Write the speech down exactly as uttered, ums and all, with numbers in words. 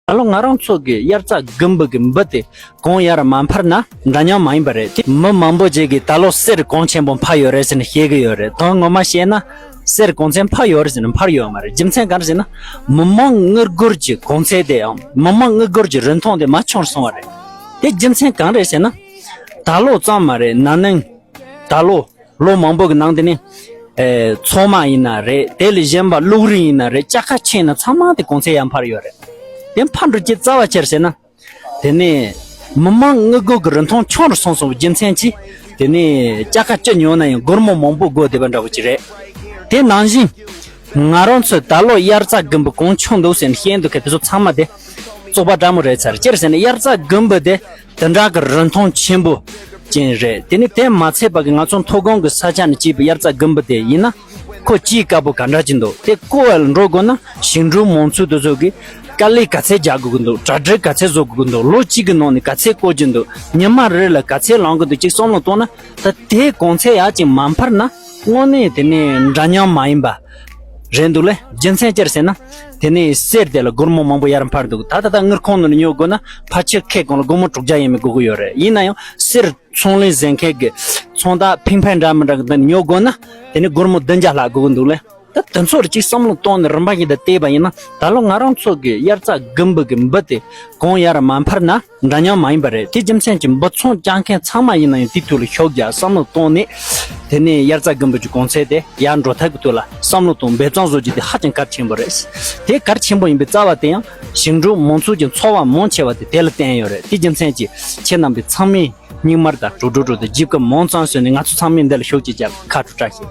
ད་ལོ་ང་རང་ཚོ་གི་དབྱར་རྩྭ་དགུན་འབུ་གི་འབུ་དེ་གོང་ཡར་མ་འཕར་ན་འདྲ་མཉམ་མ་ཡིན་པ་རེད། དེ་མི་མང་པོ་ཅིག་གིས་ད་ལོ་གསེར་གོང་ཆེན་པོ་འཕར་ཡོད་རེད་ཟེར་ནས་བཤད་གི་ཡོད་རེད། དོན་ངོ་མ་བཤད་ན་གསེར་གོང་ཚད་འཕར་ཡོད་རེད་ཟེར་ནས་འཕར་ཡོད་མ་རེད། རྒྱུ་མཚན་གང་རེད་ཟེར་ན། མི་མང་དངུལ་སྒོར་གྱི་གོང་ཚད་དེའང་མི་མང་དངུལ་སྒོར་གྱི་རིན་ཐང་དེ་མར་ཆུང་རུ་སོང་བ་རེད། དེ་རྒྱུ་མཚན་གང་རེད་ཟེར་ན། ད་ལོ་ཙམ་མ་རེད། ན་ནིང་ད་ལོ་ལོ་མང་པོ་གི་ནང་དེ་ནི་ཨེ་ཚོད་མ་ཡིན་ན་རེད། དེ་ལས་གཞན་པ་གློག་རིན་ཡིན་ན་རེད། ཅ་ཁ་ཆེ་ན་ཚང་མ་དེ་གོང་ཚད་ཡར་འཕར་ཡོད་རེད། དེ་འཕར་འགྲོ་རྒྱུ་རྩ་བ་ཆི་རེད་ཟེར་ན། དེ་ནས་མི་མང་དངུལ་སྒོར་གྱི་རིན་ཐང་ཆུང་རུ་སོང་སོང་བའི་རྒྱུ་མཚན་གྱིས། དེ་ནས་ཅ་ཁ་ཅི་ཉོ་ན་ཡང་སྒོར་མོ་མང་པོ་དགོས་བསྡད་པ་འདྲ་བོ་ཅིག་རེད། དེ་ནང་བཞིན་ང་རང་ཚོས་ད་ལོ་དབྱར་རྩྭ་དགུན་འབུ་གང་ཆགས་འདུག་ཟེར་ནས་བཤད་འདུག་གི་དེ་ཚོ་ཚང་མ་དེ་བཙོག་པ་འདྲ་མོ་རེད་ཚར། ཅི་རེད་ཟེར་ན་དབྱར་རྩྭ་དགུན་འབུ་དེ་དེ་འདྲ་གི་རིན་ཐང་ཆེན་པོ་ཅན་རེད། དེ་ནི་དེ་མ་ཚད་པ་གི་ང་ཚོ་མཐོ་སྒང་གི་ས་ཆ་ནས་སྐྱེས་པའི་དབྱར་རྩྭ་དགུན་འབུ་དེ་ཡིན་ན། ཁོ་སྐྱེ་དཀའ་པོ་ག་འདྲ་ཅིག་འདུག་དེ་བརྐོ་བར་འགྲོ་དགོས་ན་ཞིང་འབྲོག་མང་ཚོགས་དེ་ཚོ་གིས་དཀའ་ལས་ག་ཚད་རྒྱག་དགོས་ཀྱི་འདུག་གྲ་སྒྲིག་ག་ཚད་བཟོ་དགོས་ཀྱི་འདུག་ལོ་གཅིག་གི་ནང་ནས་ག་ཚད་བརྐོ་རྒྱུ་འདུག་ཉི་མ་རེ་ལ་ག་ཚད་ལངས་ཀྱི་འདུག་ཅིག་བསམ་བློ་བཏང་ན། ད་དེ་གོང་ཚད་ཡར་ཅིག་མ་འཕར་ན་དངོས་གནས་དེ་ནས་འདྲ་མཉམ་མ་ཡིན་པ་རེད་འདུག་ལེ། རྒྱུ་མཚན་ཅི་རེད་ཟེར་ན། དེ་ནས་གསེར་དེ་ལ་སྒོར་མོ་མང་པོ་ཡར་འཕར་འདུག་ད་ད་ལྟ་དངུལ་ཁང་ནང་ནས་ཉོ་དགོས་ན་ཕལ་ཆེར་ཁལ་གང་ལ་སྒོར་མོ་དྲུག་བརྒྱ་ཡས་མས་དགོས་ཀྱི་ཡོད་རེད། ཡིན་ན་ཡང་གསེར་ཚོང་ལས་ཟེར་མཁན་གྱི་ཚོང་རྟགས་ཕིང་ཕན་འདྲ་མི་འདྲ་གི་འདི་ཉོ་དགོས་ན་དེ་ནི་སྒོར་མོ་བདུན་བརྒྱ་ལྷག་དགོས་ཀྱི་འདུག་ལེ། ད་དེ་ཚོར་གཅིག་བསམ་བློ་བཏང་ནས་རིམ་པ་བཞིན་དུ་བལྟས་པ་ཡིན་ན། ད་ལོ་ང་རང་ཚོ་གི་དབྱར་རྩྭ་དགུན་འབུ་གི་འབུ་དེ་གོང་ཡར་མ་འཕར་ན་འདྲ་མཉམ་མ་ཡིན་པ་རེད། དེ་རྒྱུ་མཚན་གྱིས་འབུ་ཚོང་རྒྱག་མཁན་ཚང་མ་ཡིན་ན་ཡང་དེའི་ཐོག་ལ་ཤུགས་རྒྱག་བསམ་བློ་བཏང་ནས། དེ་ནས་དབྱར་རྩྭ་དགུན་འབུ་གི་གོང་ཚད་དེ་ཡར་འགྲོ་ཐབས་ཀྱི་ཐོག་ལ་བསམ་བློ་བཏང་འབད་བརྩོན་བཟོ་རྒྱུ་དེ་ཧ་ཅང་གལ་ཆེན་པོ་རེད། དེ་གལ་ཆེན་པོ་ཡིན་པའི་རྩ་བ་དེ་ཡང་ཞིང་འབྲོག་མང་ཚོགས་ཀྱི་འཚོ་བ་མང་ཆེ་བ་དེ་དེ་ལ་བརྟེན་ཡོད་རེད། དེ་རྒྱུ་མཚན་གྱིས་ཁྱེད་རྣམ་པས་ཚང་མས་སྙིང་དམར་དང་དྲོ་དྲོ་དང་ལྗིད་ཁོག་མང་ཙམ་བཟོས་ནས་ང་ཚོ་ཚང་མས་འདི་ལ་ཤུགས་རྐྱེན་བརྒྱབ། ཁ་དྲོ་བཀྲ་ཤིས།